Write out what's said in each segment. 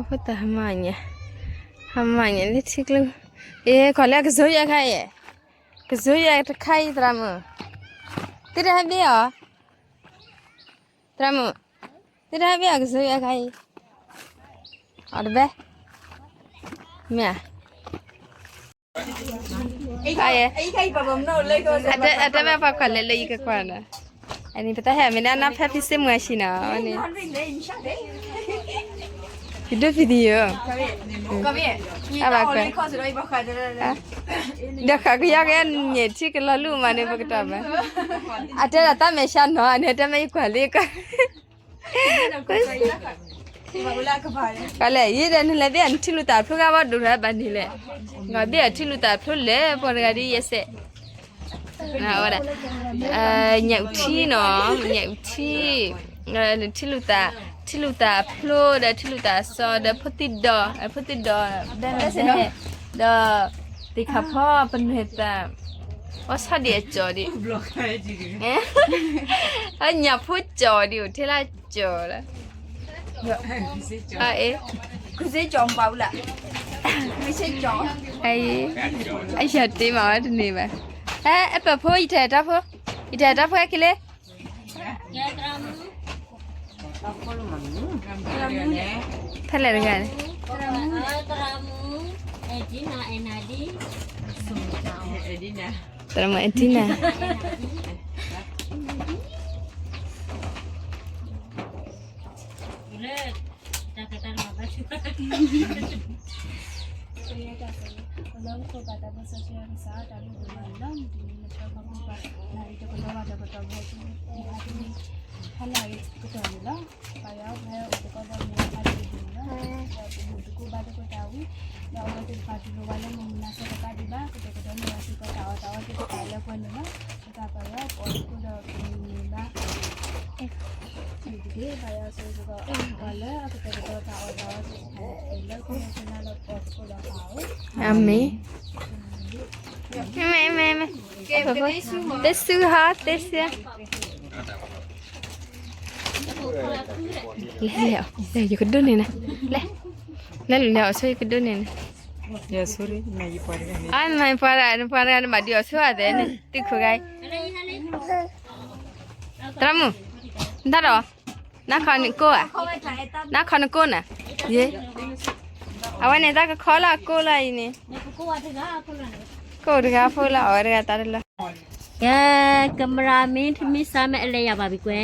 ဖိတၢ်ဟမၢ်ညါ, ဟမၢ်ညါလၢထံကျိ, အ့ ခီလၢကစိယဲခါအံၤ, ကစိယဲတခါအံၤ သရၣ်မုၣ်, သ့တဟဲဘ့ၣ်အီၤ, သရၣ်မုၣ်, သ့တဟဲဘ့ၣ်အီၤ ကစိယဲခါအံၤ, အီၤတဘဲ, မ့ၢ်ဧါ အတဲမ့ၢ်ပှၤကွၢ်လဲၤလၢယကကွၢ်နီၤ, အန့ၣ် ပတၢ်ဟဲမ့ၢ်ဒၣ်နီၢ်ဖဲဖံစ့မွဲၤဆံနီၤ, အဝဲန့ၣ်, ယဒိၣ်ဖံဒံယိၤ, အဘၣ်ကွၢ်, ဒီးဃးကယီကဲညဲၣ်ထံကလီၤလူၢ်မးန့ၣ် ပကတီၢ်ဘၣ်, အတဲဒၣ်တၢ်မဲာ်ဆှးနီၤ အန့ၣ် အတဲမ့ၢ်ယကွၢ်လံကွၢ် ကလဲၣ် ယဲဒၣ်နလဲၤဘ့ၣ်အထံလူၤသးဖျိဂၤဘၣ်ဒိၣ်ထီၣ်ဘၣ်န့ၣ်လဲၣ်, ငါဘ့ၣ်အထံလူၤသးဖျိလဲၣ် ပှၤတဂၤဒ်ယဲစဲး, ဝဲဒၣ်, ညၣ်အူထံနီၤ, ညၣ်အူထံ, ထံလူၤသး, ထံလူၤသးအစီဒီးဖိသံဒီး, ဖိသံဒီး, ဘဲမ့ၢ်ဘဲဟဲ, ဒီး, သ့ၣ်ခါဖီပနွဲၢ်သး, အီဆီဒံးအကၠီဒံး, ညၣ်ဖိကၠီဒံး အိၣ်ထဲလၢကၠီလီၤ အ့, အယၤတ့မးဝဲတန့ၢ်ဘၣ်, အဲ ပၢၢ်ဖိ ယတၢ်အဲၣ်တီဖိ, ယတၢ်အဲၣ်တီဖိဟဲက့ၤလံ, ဖဲလဲၣ်တဂၤန့ၣ်, သရၣ်မုၣ်အဲၣ်ဒံနၤ အၤမ့ၣ်, မ့ၢ် မ့ၢ် မ့ၢ်, သ့ၣ်စူဟီ သ့ၣ်စူ, လဲၤ လဲၤ ယကဒိးန့ၢ်နၤ, လဲၤ, လဲၤ လဲၤအီၤဆိ ယကဒိးန့ၢ်နၤ, အမ့ၢ်ပှၤတဂၤ ပှၤတဂၤန့ၣ်ဘၣ်ဒုးအီၤဆိအသဲန့ၣ် သုးခိၣ်ဂၤအံၤ သရၣ်မုၣ်, နတၢ်ဒီး, နခီနကိၢ်ဧါ, နခီနကိၢ်နၤ, ယ့, အဝဲန့ၣ်တၢ်ကခီလၢအကိၢ်လၢအံၤန့ၣ်, ကိၢ်တဂၤဖိလၢအဝဲတဂၤတၢ်တလၢ, ကဲ, ကမရၤမ့ၢ်ထမ့ၢ်ဆါမ့ၢ်အလဲၤယၤဘၣ်ဘံကွဲ,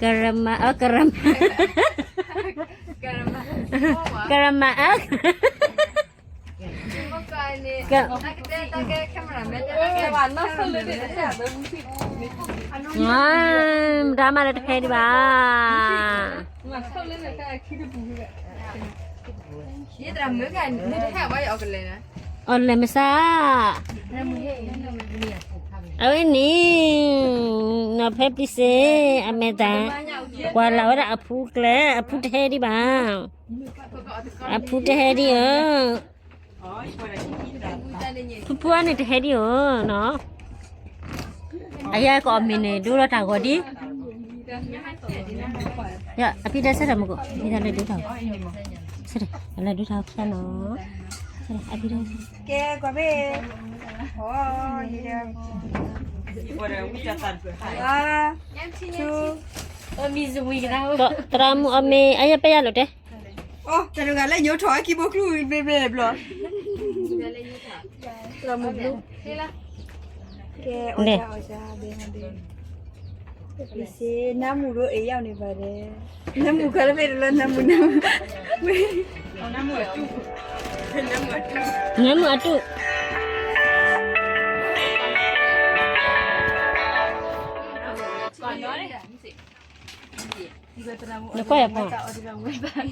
ကရမၤ, အၢ ကရမၤ, ကရမၤအၢ မတၤမၤလၢတဖဲဒံးဘၣ်, အီၣ်လဲၣ်မ့ၢ်ဆါ, အဝဲန့ၣ်, နီၢ်ဖဲပျံၤစ့, အမဲာ်တၢ်, ကွၢ်လၢ်ဝဲဒၣ်အဖူကျဲ, အဖူတဟဲဒံးဘၣ်, အဖူတဟဲဒံးဧၢ, ဖုဖုအန့ၣ်တဟဲဒံးဧၢနီၤ, အယဲကအီၣ်မ့ၢ်န့ၣ် ဒိလီၤတၢ်ဂီၤဒံး, အဖံတဲဆၢထၢၣ်မူကီၢ်, ဖံတဲလဲၤဒိတၢ်ဂီၤ, ဆၢထၢၣ် အလဲၤဒိတၢ်ဂီၤဖျဲနီၤ, အဖံတဲ, ကဲကွၢ်ဘ့ၣ်, သရၣ်မုၣ်အီၣ်မ့ၢ် အယဲပယါလိာ်တဲ တဂၤလၢညိထီၣ်အခံဘိကျူၢ်ဘ့ၣ်ဘ့ၣ်ဘျီ, သရၣ်မုၣ်ဘျီ, ကဲအီၣ်ယၤအီၣ်ယၤဘဲ, ပျံၤစ့, နါမူၤဒိၣ်အ့ၣ်ယၤန့ၣ်ဘၣ်ဒဲး, နါမူၤခါလၢမ့ၢ်တလၢနါမူၤ, နါမူၤ, နါမူၤအတူၢ် နကွၢ်ယၤပှၤ, တၢ်ပျုၤ,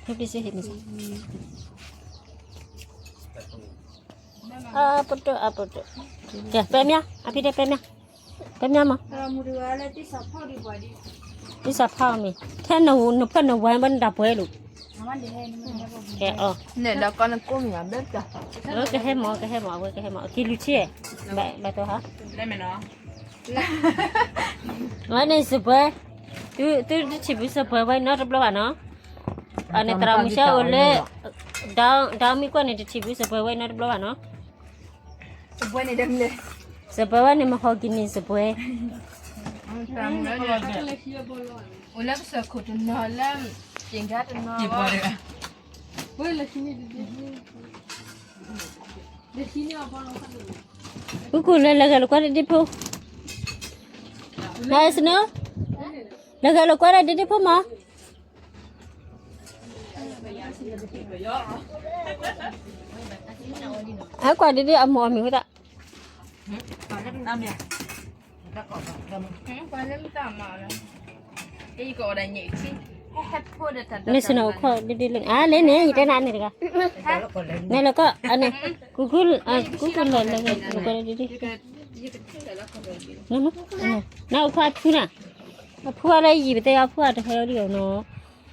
ဖဲပျံၤစ့ဟ့ၣ်မ့ၢ်စး, အပဒိၣ်အပဒိၣ်, ကဲ ပဲမၠါ အဖံတဲပဲမၠါ, ပဲမၠါမး, သ့ၣ်စးဖီမ့ၢ်, ထဲနဖၢနဝဲဘၣ်နတၢ်ပှဲၤလိာ်, ကဲအီၤ, ကဟဲမး ကဟဲမး အဝဲကဟဲမး က့ၤလူၤဆံ, ဘၣ်တဟါ ဝဲန့ၣ်စပှဲၤ, သုတထံၣ်ဘူးစပှဲၤဝဲနီတဘျီဘၣ်နီၤ, အန့ၣ်သရၣ်မုၣ်ဆၢအိၣ်လၢ, ဒီမံကွၢ်န့ၣ်တထံၣ်ဘူးစပှဲၤဝဲနီတဘျီဘၣ်နီၤ, စပှဲၤန့ၣ် စပှဲၤဝဲန့ၣ် မဟီၣ်ကံၤန့ၣ်စပှဲၤ, အိၣ်လၢကစၢၢ်ခိၣ်တနီၤလၢ, က့ၤကါတနီၤ, ဝဲလၢခံန့ၣ်တဒ့, အူကူၣ်လၢလၢဂဲၤလိာ်ကွဲတဒ့ဖိ, နစန, လၢဂဲၤလိာ်ကွဲတဒ့ဖိမး, အကွၢ်ဒ်ဒ်အမိၢ်အမံၤဝဲဒၣ်, နစနအိၣ်ခီဒ်ဒ်လၢ, အါလဲၣ်န့ၣ် ယတဲနၤန့ၣ်တဂၤ, နဲလၢကီၢ်အန့ၣ်, ကူကူလၢလၢဂဲၤလိာ်ကွဲတဒ့ဒ့, နအိၣ်ဖှိၣ်အဖုနၤ, အဖှိၣ်အလၢယံာ်ပတဲအဖှိၣ်အတဟဲအီၤဒံးအီၤနီၤ,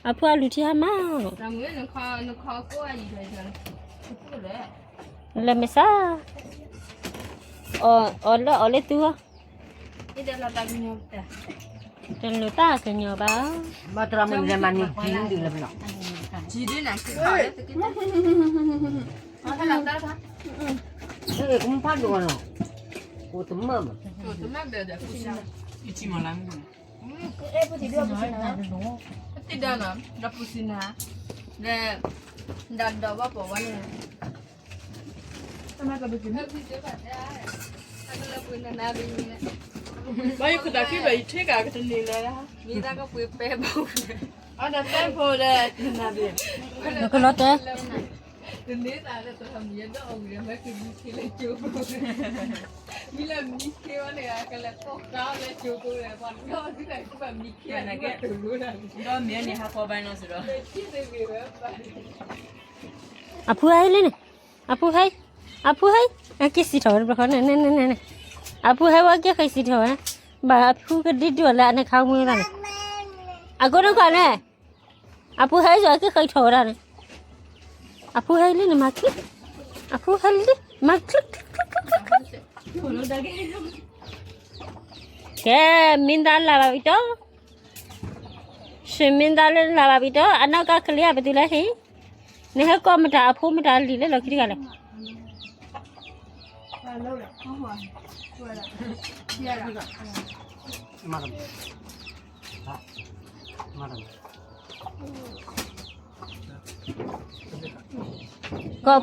အဖှိၣ်အလူၤထံဟါမးနီၤ, လဲၤမ့ၢ်စါ, အီၣ်လၢအီၣ်လၢသူအီၤ, တလိၣ်တၢ်ကညီၤဘၣ်, ဘၣ်တရၣ်မုၣ်လဲၤမၤန့ၢ်ကံဒုးလၢပနီၤ, ကမဖးဒိၣ်နီၤ, အိၣ်တမၢၢ်မး, တံၢ်မၤလၢ, တံၢ်ဒီးနီၤ ဒီးပူၤစံနၤ, ဒီး, ဒီးဒီးဘၣ်ပိာ်ဝဲန့ၣ်, ဘၣ်ယခိၣ်သးခုဘၣ်ယထံၣ်ကးကတန့ၢ်လၢၤ, မ့ၢ်တၢ်ကပှ့ၤပဲဘၣ်, အဒီးတဲဖိဒီး, နကလီၤတဲ တန့ၢ်သးဒီးသရၣ်မုၣ်ယဲဒီးအဝံၤဒီးမ့ၢ်ကမံခ့လၢကၠိဖိ, မ့ၢ်လၢမံခ့ဝဲန့ၣ် ကလဲၤကိးကါလၢကၠိဖိဒီး ပှၤဒီးဒုးတၢ်ကဘၣ်မံခ့န့ၣ်, ဒီးမ့ၢ်န့ၣ်ဟးကီဘၣ်နီၤစ့ဒီး, အဖုဟဲလံန့ၣ်, အဖုဟဲ, အဖုဟဲ, အက့ၤစံးထီၣ်ဝဲတဘျီဃီန့ၣ်, အဖုဟဲဝဲက့ၤဃ့စံးထီၣ်ဝဲ, ဘၣ်အဖုကဒံဒိၣ်လၢအန့ၣ်ခါမူဝဲဒၣ်န့ၣ်, အကိးနကွၢ်န့ၣ် အဖုဟဲယွၤက့ၤဃ့ထီၣ်ဝဲဒၣ်န့ၣ်, အဖုဟဲလံန့ၣ်မၤချံ, အဖုဟဲလံ, မၤချံ, ကဲ, မ့ၢ်သးလၢ်ဘၣ်ဝံၤဒီး, မ့ၢ်သးလၢ်ဘၣ်ဝံၤဒီး အနီၢ်ကီၢ်ကလံၤအပတုၤလၢဟံၣ်, နဟဲကိးမတၤအဖိမတၤလံာ်လၢလီၢ်ခံတဂၤလဲၣ် ကီၢ်ဖှိၣ်ထီၣ်လၢ, ကီ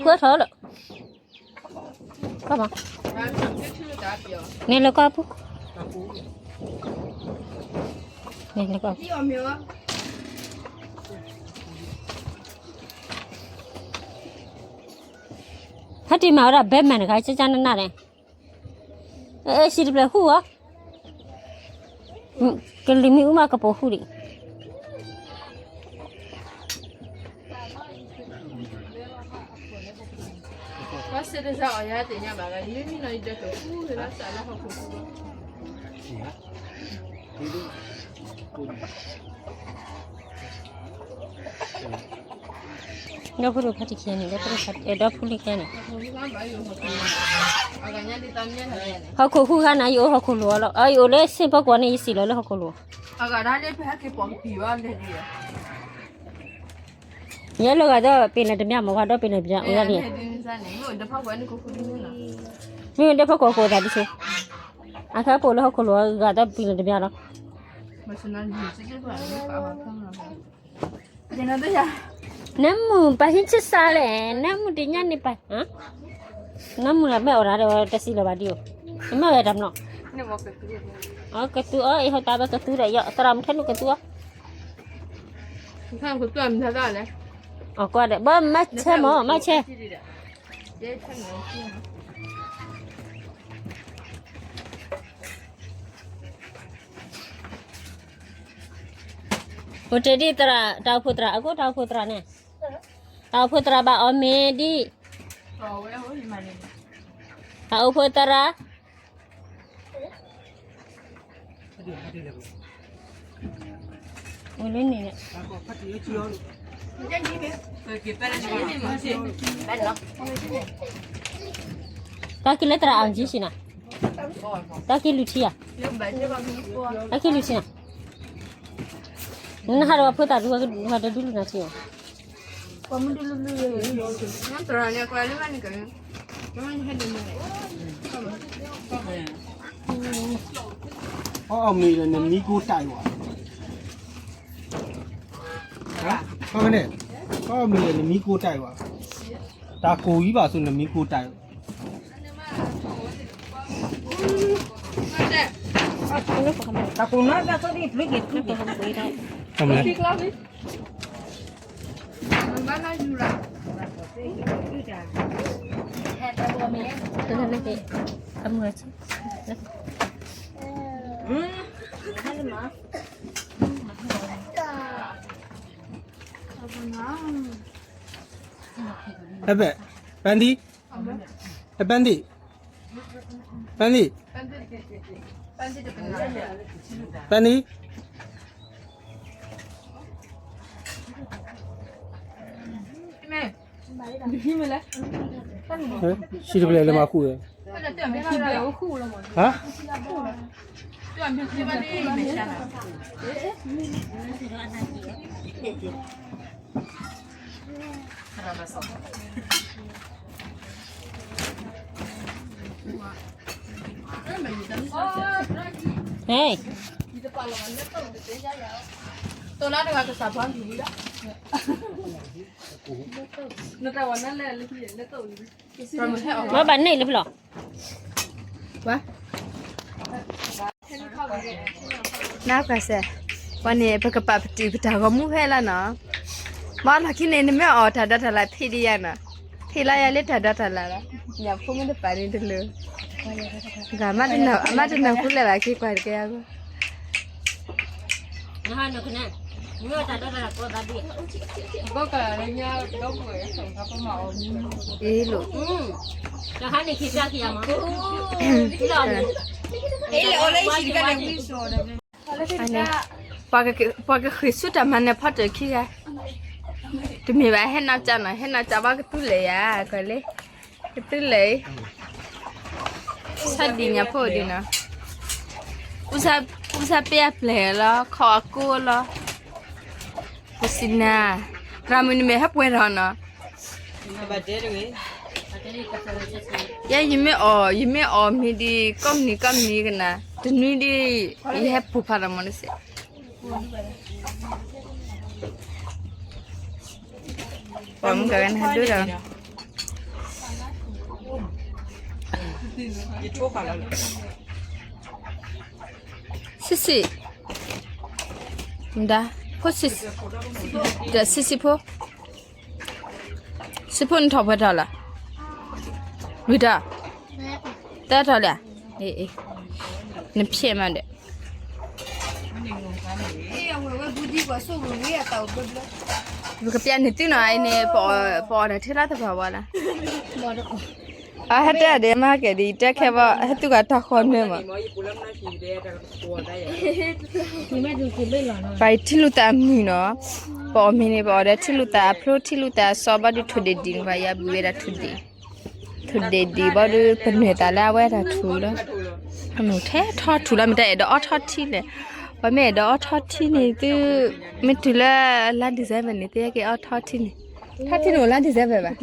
ၢ်မး, န့ၣ်လၢကီၢ်ဖှိၣ်, န့ၣ်လၢကီၢ်ဖှိၣ်, ဟဲတံၢ်မၤဝဲဒၣ်ဘဲမၤန့ၣ်ခါ ကကနနၢ်န့ၣ်, အဲ စံးတဖျၢၣ်ဟူၣ်အီၤ, ကလံၤမ့ၢ်အူမးကပိာ်ဟူၣ်ဒံး ဘၣ်ဆၣ်တစၢ်အီၤယၤသ့ၣ်ညါဘၣ်ဂၤ ယမ့ၢ်နီၢ်ယဒၢးကဃူလၢစးလၢဟီၣ်ခိၣ်ခိၣ်လီၤ. ဒီပုၢ်ဝဲၢ်ဖါတံၢ်ခံဂၤန့ၣ်, ဒီပုၢ်ဝဲၢ်ဖါတံၢ်, ဒီပုၢ်လံၤခံဂၤန့ၣ်, ဟီၣ်ခိၣ်ဃုဂၤန့ၣ် ယအိၣ်ဟီၣ်ခိၣ်လိၤအီၤလီၤ. ယအိၣ်လၢဆ့ၣ်ဖီကွီၤန့ၣ် ယစံၣ်လီၤလၢဟီၣ်ခိၣ်လိၤ. ယဲလၢဂၤဒီးပ့ၤလဲၤတမံၤမ့ၢ်ဝဲဒီးပ့ၤလဲၤတမံၤ, မ့ၢ်ဝဲဒီးဖီကွီၤကိးသးဒ်ဆိ, အခဲပိာ်လၢဟီၣ်ခိၣ်လိၤအဂၤဒီးပ့ၤလဲၤတမံၤလီၤ. နမုၢ်ပှၤဟံးဆံးစၢ်လဲၣ်, နမုၢ်တညါန့ၣ်ပှၤ, နမုၢ်လၢမ့ၢ်အိၣ်ရၤဒီးတစံးလီၤဘၣ်ဒံးဧိၤ, နမ့ၢ်ဝဲတၢ်မနီၤ, ကသူအီၤ, အဟိတၢ်ဘၣ်ကသူဒီး ယသရၣ်မုၣ်ထဲနုာ်ကသူအီၤ, အကွၢ်ဒီး ဘၣ်မၤဆဲးမး မၤဆဲး အိၣ်တ့ၢ်ဒ်သရၣ်, တၢ်အိၣ်ဖှိၣ်သရၣ်, အဃိတၢ်အိၣ်ဖှိၣ်သရၣ်န့ၣ်, တၢ်အိၣ်ဖှိၣ်သရၣ်ဘၣ်အီၣ်မ့ၤဒ်, အအိၣ်ဖိသရၣ်, အိၣ်လၢန့ၣ်, တၢ်က့ၤလၢသရၣ်အီၤကံၣ်ဆံနၤ, တၢ်က့ၤလူၤထံဧါ, တၢ်က့ၤလူၤထံနၤ, နဟးဒီးဖိသၣ်ဒုးဝဲဒၣ်ဒုးလူၤနၤထံဧါ. အီၣ်မ့ၤဒီးနမံကိးတၢ်အံၤဝဲ, အီၣ်မ့ၤန့ၣ်, အီၣ်မ့ၤဒီးနမံကိးတၢ်အံၤဝဲ, တၢ်ကိၢ်အံၤဘၣ်သိးနမံကိးတၢ်အံၤ, တၢ်ကိၢ်နၢ်တၢ်သိးဒ် ပန်းသီး, ပန်းသီး, ပန်းသီး, ပန်းသီး, ဟါ ဟဲ, မ့ၢ်ဘၣ်န့ၣ်လၢဖဲလဲၣ်, ဝါ နီၢ်ကစၢ်, ဝဲန့ၣ် ပကပာ်ပတုာ်ပတၢ်ဂီၤမူဖဲလီၤနီၤ. မ့ၢ်လီၢ်ခံန့ၣ် နမ့ၢ်အီၣ်တၢ်ဒိးတၢ်လၢ်ဖံးဒံးယၤနီၤ, ဖံးလီၤယၤလၢတၢ်ဒိးတၢ်လၢ်လီၤ. ညၣ်ဖိမ့ၢ်တပာ်န့ၣ်တလိၤ, အမ့ၢ်တနၢ်ဟူလၢၤဘၣ် က့ၤကွၢ်တက့ၢ်အဂီၢ်. အ့လိၤ, ပှၤကဃ့ၢ်ဆူတၢ်မၤနၢၤဖီတၢၣ်ခံဂၤ, တမ့ၢ်ဘၣ်ဟဲနီၢ်ကၠၢ်နီၤ, ဟဲနီၢ်ကၠၢ်ဘၣ်ကသူလဲၤယၤ, ကွၢ်လၢ ကသူလဲၤ, ဆါဒံးညၣ်ဖိဒံးနီၤ, အူစၢ်ပ့အပျဲၢ်လီၤ, ခီၣ်အကိလီၤ, ပစံးနၤ, ရၤမုၢ်နမဲာ်ဟဲပှဲၤထီၣ်နီၤ. ယဲ ယမ့ၢ်အီၣ်, ယမ့ၢ်အီၣ်မ့ၤဒံး ကိးမုၢ်နံၤကိးမုၢ်နံၤကနၤ, တနွံဒံး ယဟဲပူၤဖးလီၤမ့ၢ်တစဲး, ပှၤမုၢ်ကဂၤန့ၣ်ဟဲဒိၣ်ဒီး ဆံးဆံး, မဒၤ, ဖိဆံး, ဒီးဆံးဆံးဖိ, ဆံးဖိနထီၣ်ပှဲၤထီၣ်လီၤ, ဝံၤဒီး, တၢ်ထီၣ်လံ, နဖျဲးမးဒီး ပကပျဲန့ၢ်သုနီၤ, အန့ၣ် ပအီၣ်တၢ်ထဲလၢသပှၢ်ဝဲလၢ, အဟဲတဲဒ်မၤကဲဒ် တဲခဲဘၣ် ဟဲသုကတၢ်ဃီနၢမး, ပှၤအံၤထံလူၤသးအမုၢ်နီၤ, ပအီၣ်မ့ၤန့ၣ် ပအီၣ်ဒီးထံလူၤသးအဖျိ ထံလူၤသးအစီဘၣ်ဒီး ထိၣ်ဒ့ၣ်ဒံးန့ၣ် ပှၤယါဘုးဝဲဒၣ်ထိၣ်ဒ့ၣ်, ထိၣ်ဒ့ၣ်ဒံးဘၣ်ဒီး ပနွဲၢ်သးလၢအဝဲတၢ်ထူၣ်လီၤ, ထဲထီၣ်ထူၣ်လီၤ မ့ၢ်တၢ်အဲၣ်ဒိးအီထီၣ်ထံလဲၣ်, ပှၤမ့ၢ်အဲၣ်ဒိးအီထီၣ်ထံန့ၣ် သု, မ့ၢ်တုၤလၢလါ December န့ၣ် သုဟဲက့ၤအီထီၣ်ထံန့ၣ်, ထီၣ်ထံန့ၣ်အိၣ်လါ December ဘၣ်,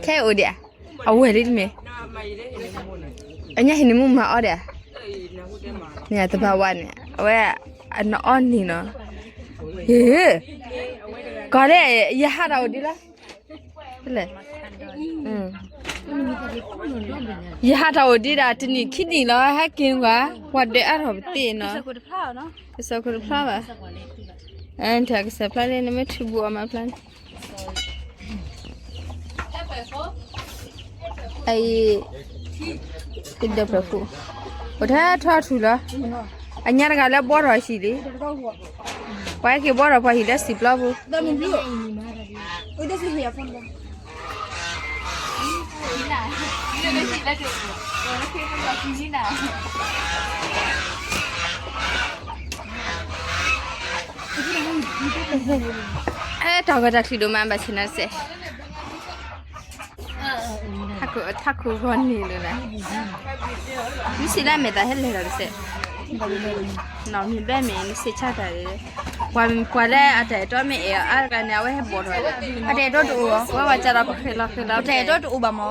ခဲအံၤအိၣ်ဒံးဧါ, အဝဲၢ်လံတမ့ၢ်, အညါဟံးန့ၢ်မူမၤအီၣ်ဒံးဧါ, မ့ၢ်သဘာဝန့ၣ် အဝဲ, အနအီၣ်န့ၣ်နီၤ, ဟ့ၣ်, ကီးဒဲး, ယဟးတၢ်အိၣ်ဒံးလီၤ, လဲၣ်, ယဟးတၢ်အိၣ်ဒံးဒၣ် တနံၣ်ခံနံၣ်လီၤ ဟဲက့ၤကွၢ်, ပှၤဒၢးအါထီၣ်ပသ့ၣ်နီၤ, ကစၢၢ်ခိၣ်တဖျါဘၣ်, ကစၢၢ်ခိၣ်တဖျါလၢ နမ့ၢ်ထုးဘူးအီၤမးဖျါန့ၣ်, အအံၤ, ဒီးဖျၢၣ်ဖူ, အိၣ်ထဲထီၣ်ထူၣ်လီၤ, အညါတဂၤလၢဘှီထီၣ်ဟံၣ်လံ, ပှၤဟဲက့ၤဘှီထီၣ်ပှၤဟံၣ်လၢစံာ်ပျီပူၤ ဒီးမ့ၢ်ဘျုး, အိၣ်ဒီးစံာ်ဟံၣ်အဖိန့ၣ်, အဲ တၢ်ဂီၤတၢ်ချံဒိၣ်မးဘၣ်ဆ့ၣ်နီၤစဲး, ထးခိၣ်ဂီၤန့ၣ်လၢ်လၢ်, မ့ၢ်စံးလၢမဲာ်သးဟဲလဲၤဒီးတစဲး, နီၢ်မ့ၢ်ဘဲမ့ၢ်နစံးဆၢတၢ်, ပှၤလၢအတၢ်အဲၣ်တီမ့ၢ်အဲၣ်အီၤအါတဂၤန့ၣ် အဝဲဟဲဘီၣ်ထီၣ်, အတၢ်အဲၣ်တီတအိၣ်, ဝဲဝဲကဒီးပဃဲၤလီၤဃဲၤလီၤ, တၢ်အဲၣ်တီတအိၣ်ဘၣ်မး,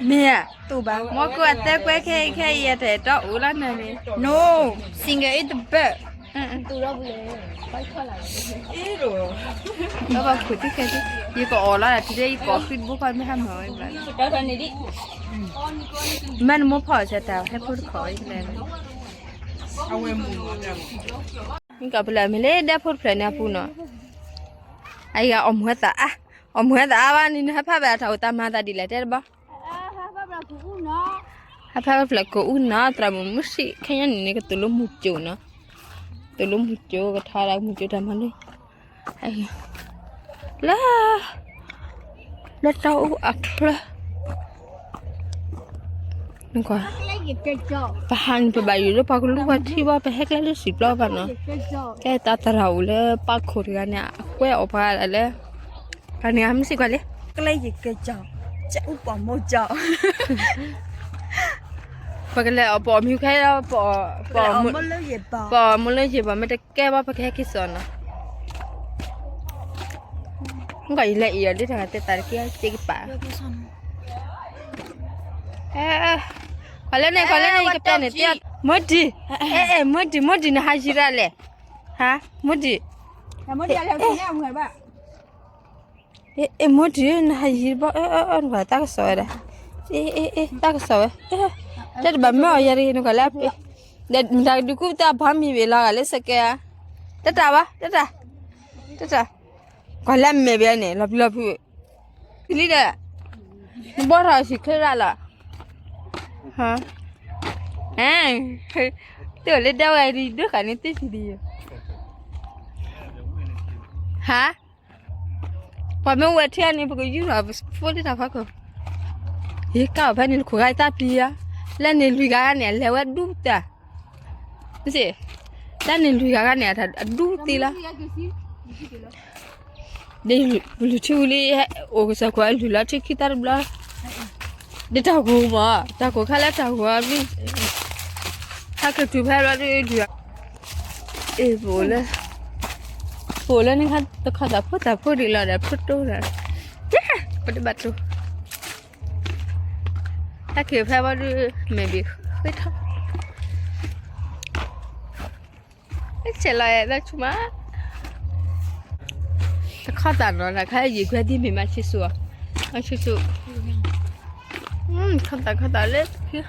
မ့ၢ်ဧါ, တအိၣ်ဘၣ်, မ့ၢ်ကိးအသဲကွဲခဲအံၤခဲအံၤ အတၢ်အဲၣ်တီအိၣ်လီၤန့ၣ်, no, single is the best. ဘၣ်ခိၣ်သ့ၣ်ခဲသ့ၣ်, ယကအီၣ်လီၤဒၣ်တုၤဒဲး ယကအီၣ်ဃံတဘိခီမ့ၢ်ဟါမၢ်ဝဲဘၣ်, မ့ၢ်နမိၢ်ဖီၣ်စၢၤတၢ်ဟဲဖိတခီၣ်ဝဲလဲၣ်, မ့ၢ်ကပလၢၢ်မ့ၢ်လၢဒဲဖိတဖျၢၣ်န့ၣ်အပူၤနီၤ, အံၤဂၤအီၣ်မူၤသးအါ, အီၣ်မူၤသးအါဘၣ်န့ၣ် နဟဲဖးဘၣ်တၢ်အိၣ်တၢ်မၤသးဒ်လဲၣ်တဲတဘၣ်, ဟဲဖးဖျၢၣ်ကအိၣ်နီၤ သရၣ်မုၣ်မုၢ်ဆံး ခဲညါန့ၣ်န့ၣ် ကသိၣ်လိမူၤကၠိနီၤ, သိၣ်လိမူၤကၠိ ကထါဒၣ်မူၤကၠိတၢ်မၤလၢ လၢ လၢတၢ်အိၣ်အချၢ, နကွၢ်, ပဟးန့ၣ်ပဘၣ်ယိၣ်လၢပှၤကလူးပှၤထံဘၣ် ပဟဲကျဲလၢစံာ်ပျီဘၣ်နီၤ, ကဲတၢ်သရၣ်အိၣ်လၢပၢ်ခိၣ်တဂၤန့ၣ် အကွဲးအီၣ်ပှၤလၢ ပှၤန့ၣ်မ့ၢ်စံးကွၢ်လံ, ပကလဲၤအီၣ်ပအီၣ်မူၤကၠိ, ပအီၣ်မူၤခဲလၢ ပအီၣ်မူၤလၢယံာ်ဘၣ် မ့ၢ်တကဲဘၣ် ပကဟဲက့ၤစိာ်နီၤ, မ့ၢ်ကွၢ်ယလဲၤအံၤအီၤလၢတၢ်တဲသးတက့ၢ် စ့ကပၤ, ကွၢ်လၢန့ၣ် ကွၢ်လၢန့ၣ် ယကတဲန့ၣ်တဲ, မုၢ်ဒံး, အဲ အဲ မုၢ်ဒံး မုၢ်ဒံး နဟးယံၤဒၣ်လဲာ်, ဟါ မုၢ်ဒံး, အဲ မုၢ်ဒံး နဟးယံၤဘၣ်, တၢ်ကစီၣ်ဝဲဒၣ်, တၢ်ကစီၣ်ဝဲ, တဲတဘၣ်မ့ၢ်အီၤယၤတဂ့ၤ နကွၢ်လၢ, မတၤကဒုးကူတၢ်ဘီမံၤဘ့ၣ်လီၤဂာ်လၢစကဲ, တၢ်တၢ်ဘၣ် တၢ်တၢ်, တၢ်တၢ်, ကွၢ်လၢအမဲာ်ဘၣ်န့ၣ် လီၤပျံၤလီၤဖုး, ဖံလံဒီး, နဘီထီၣ်ဆံးချ့ရၣ်လီၤ, တအိၣ်လၢဒဲဝဲဒ်ဒိၣ်ဃာ်န့ၣ်သ့ၣ်သံဒံး, ဟါ ပှၤမ့ၢ်ဝဲထံန့ၣ် ပကယူၢ်ထီၣ်ဖိလၢတၢ်ဖီခိၣ်, ယကၢ်အီၤဖဲန့ၣ် နခိၣ်ဂၤအတၢ်ပျံၤဧါ, လၢန့ၣ်လွံၢ်ဂၤဂၤန့ၣ် အလဲၤဝဲဒူၣ်တၢ်, မ့ၢ်စ့ၢ်, တၢ်န့ၣ်လွံၢ်ဂၤဂၤန့ၣ် အဒူၣ်သ့လီၤ, ဒ်ပလုၢ်ထံဝံၤလံ, အိၣ်ကစၢၢ်ခိၣ်အလုၢ်လီၤထံခံသၢတဘျီ, ဒ်တၢ်ဂိၢ်မး တၢ်ကိၢ်ခါလၢတၢ်ဂိၢ်အမံၤ, ဟဲက့ၤတုၤဖဲဘျီဒ်ဒုး, အ့ၣ် ပအိၣ်လၢ, ပအိၣ်လၢန့ၣ်ခါတခီသးဖိသးဖိဒံးလီၤဒီးဖိတိၢ်ဒီး, ပတဘၣ်တိၢ်, ဟဲက့ၤဖဲဘျီဒ်, မဲာ်ဘ့ၣ်ဃ့ထီၣ် ဆဲးလီၤအဲၣ်ဘၣ်ဆူၣ်မး, တခီသးနီၤ တၢ်ခါယံာ်ခွဲသံမ့ၢ်မးဆံးဆူၣ်, ဆံးဆူၣ်, ခီသးခီသးလၢဖု